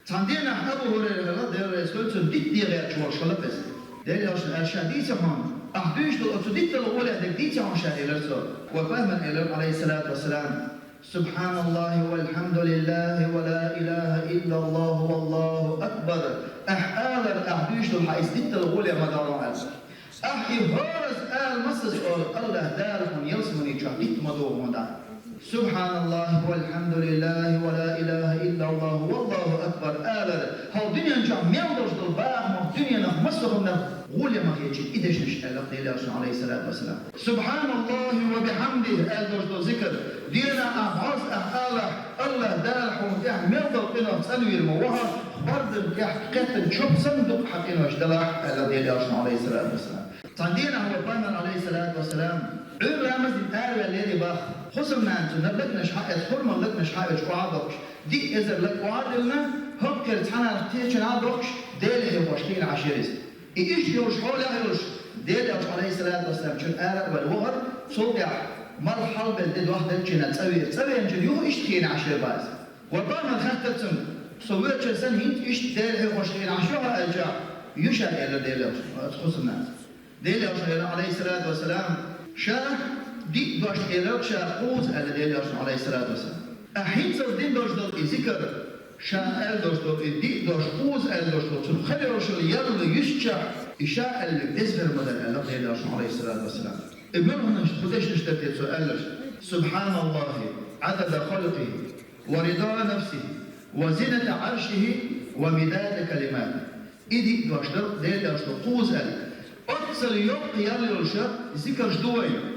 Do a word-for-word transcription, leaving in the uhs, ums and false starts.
Цхьан дийнахь Абу Хурайра, Дела реза хуьлда цунна, дитт дегӀерчу волуш хилла иза. Дела аьлла, ша дийци хьуна, ахь дуьйцуш долу оцу диттал гӀолехь дерг дийци хьуна ша, элира цо. Вайн пайхамар элира, Ӏалайхиссалату вассалам: «Субханаллахи валхьамдулиллахи ва ла илаха иллаллаху валлаху акбар». Ахь алар, ахь дуьйцуш долу хьан иза диттал гӀоле ма-дарра аьлла. Ахь и хӀоразза ала массаза олу, АллахӀ Дала хьуна ялсамани чохь дитт ма догӀу хьуна дӀа. «Субханаллахи валхьамдулиллахи ва ла илаха иллаллаху валлаху акбар» алар, хьо дуьнен чохь мел долуш долу бахамах, дуьненах массо а хӀуманах гӀоле ма хетча, и дешнаш аьлла Делан Элчано, Ӏалайхиссалату вассалам. «Субханаллахи ва бихьамдихи» аьлла долуш долу зикр, дийнахь ахь бӀозза ахь алахь, АллахӀ Дала хьуна тӀехь мел долу къинойх цӀанвийр ма ву хьо, бардан тӀехь кхеттан чоп санна дукха хьан къинош далахь, аьлла Делан Элчано, Ӏалайхиссалату вассалам. Цхьан дийнахь вайн пайхамар, Ӏалайхиссалату вассалам, Ӏуьйра ламаз дина араваьлла лерина боху. Хусамнана цуьнан лакханаш хьаэцна, хурман лакханаш хьаоьцуш охьа а доккхуш, диъ эзар лакха охьа а диллина, хӀокхуьнца цхьана кхечанхьа а доккхуш, Делан хьехош кхийна Ӏаш яра иза. И иштта йолуш хьолехь йолуш, Делан Элча, Ӏалайхиссалату вассалам, чуьра ара а ваьлла вахара, цул тӀаьхьа малх хьалабелла де дохделча цӀа веара. ЦӀа веанчул юха иштта кхийна Ӏаш яра бах иза. Вайн пайхамар хаьттира цуьнга: «Со воьдучу хенахь хӀинца иштта Делан хьехош кхийна Ӏаш ю хьо?» аьлча, «Ю ша», элира Делан Элчано, оцу хусамнанас. Делан Элчано элира, Ӏалайхиссалату вассалам: «Ша диъ дош элира, ша кхузза», аьлла Делан Элчано, Ӏалайхиссалату вассалам. Ахь хӀинцалц дина долуш долу и зикр, ша аьлла долуш долу и диъ дош, кхузза аьлла долуш долу, цунах хала йолуш йолу ял юьсучохь и ша аьлларг деза хир ма дара, аьлла Делан Элчано, Ӏалайхиссалату вассалам. И муьлханаш кху дешнаш тара те цо аьлларш: «Субханаллахи, Ӏадада халкъихи, ва рида нафсихи, ва зината Ӏаршихи, ва мидада калиматихи». И диъ дош дара Делан Элчано кхузза аьлла. Оццул йоккха ял йолуш зикарш ду вайн.